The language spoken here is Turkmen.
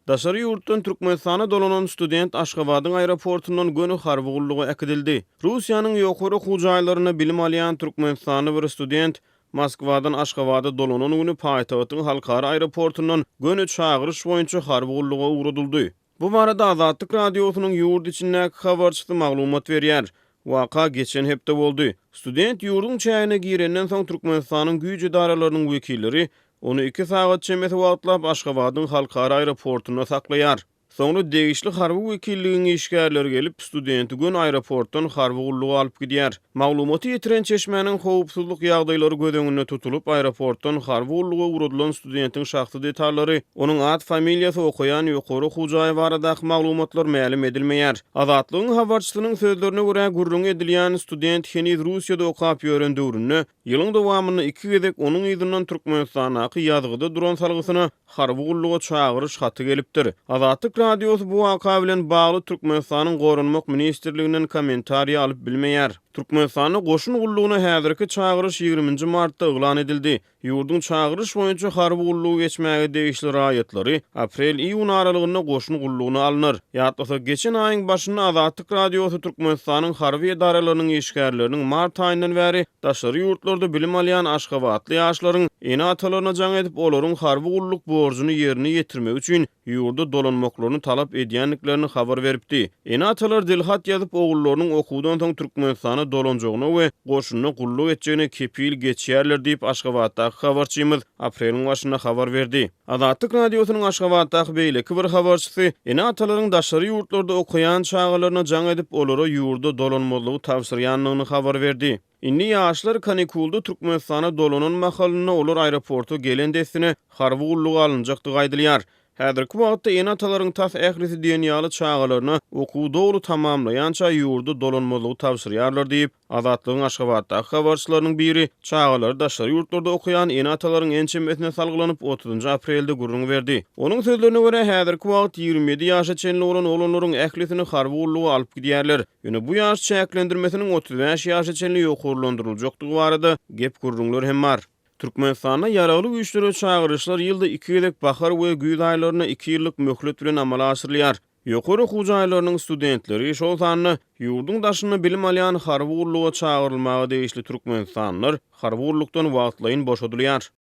Daşary ýurtdan Türkmenistana dolanan student Aşgabadyň aeroportundan göni harby gulluga äkidildi. Russiýanyň ýokary okuw jaýlarynda bilim alýan türkmenistanly bir student Moskwadan Aşgabada dolanan güni paýtagtyň halkara aeroportundan göni çagyryş boýunça harby gulluga ugradyldy. Bu barada Azatlyk Radiosynyň ýurt içindäki habarçysy maglumat berýär. Waka geçen hepde boldy. Student ýurduň çägine girenden soň Türkmenistanyň güýç edaralarynyň wekilleri ony iki sagat çemesi wagtlap Aşgabadyň halkara aeroportunda saklaýar. Soňra degişli harby wekilligiň işgärleri gelip, studenti göni aeroportdan harby gulluga alyp gidýär. Maglumaty ýetiren çeşmäniň howpsuzlyk ýagdaýlary göz öňünde tutulyp, aeroportdan harby gulluga ugradylan studentiň şahsy detallary, onuň at-familiýasy, okaýan ýokary okuw jaýy baradaky maglumatlar mälim edilmeýär. Azatlygyň habarçysynyň sözlerine görä, gürrüňi edilýän student heniz Russiýada okap ýören döwründe, ýylyň dowamynda iki gezek onuň yzyndan Türkmenistandaky ýazgyda duran salgysyna harby gulluga çagyryş haty gelipdir. Azatlyk Radiosy bu waka bilen bagly Türkmenistanyň Goranmak ministrliginden kommentariý alyp bilmeýär. Türkmenistanda goşun gullugyna häzirki çagyryş ýigriminji martda yglan edildi. Ýurduň çagyryş boýunça harby gullugy geçmäge degişli raýatlary aprel-iýun aralygynda goşun gullugyna alnar. Ýatlasak, geçen aýyň başynda Azatlyk Radiosy Türkmenistanyň harby edaralarynyň işgärleriniň mart aýyndan bäri daşary ýurtlarda bilim alýan aşgabatly ýaşlaryň ene-atalaryna jaň edip, olaryň harby gulluk borjuny ýerine ýetirmegi üçin ýurda dolanmaklaryny talap edýändiklerini habar beripdi. Ene-atalar dilhat ýazyp, ogullarynyň okuwdan soň Türkmenistana dolanjagyna we goşunda gulluk etjegine kepil geçýärler diýip, Aşgabatdaky habarçymyz apreliň başynda habar berdi. Azatlyk Radiosynyň Aşgabatdaky beýleki bir habarçysy ene-atalaryň daşary ýurtlarda okaýan çagalaryna jaň edip, olara ýurda dolanmazlygy tabşyrýandygyny habar berdi. Indi ýaşlar kanikulda Türkmenistana dolanan mahalynda olar aeroporta gelen dessine harby gulluga alynjakdygy aýdylýar. Häzirki wagtda ene-atalaryň tas ählisi diýen ýaly çagalaryna okuwy doly tamamlaýança ýurda dolanmazlygy tabşyrýarlar diýip, Azatlygyň Aşgabatdaky habarçylarynyň biri çagalary daşary ýurtlarda okaýan ene-atalaryň ençemesine salgylanyp, otuzynjy aprelde gürrüň berdi. Onuň sözlerine görä, häzirki wagt 27 ýaşa çenli bolan oglanlaryň ählisini harby gulluga alyp gidýärler. Ýöne bu ýaş çäklendirmesiniň 35 ýaşa çenli ýokarlandyryljakdygy barada gep-gürrüňler hem bar. Türkmenistanda Ýaragly Güýçlere çagyryşlar ýylda iki gezek bahar we güýz aýlarynda iki ýyllyk möhlet bilen amala aşyrylýar. Ýokary okuw jaýlarynyň studentleri, şol sanda ýurduň daşynda bilim alýan harby gulluga çagyrylmaga degişli türkmenistanlylar harby gullukdan wagtlaýyn boşadylýar.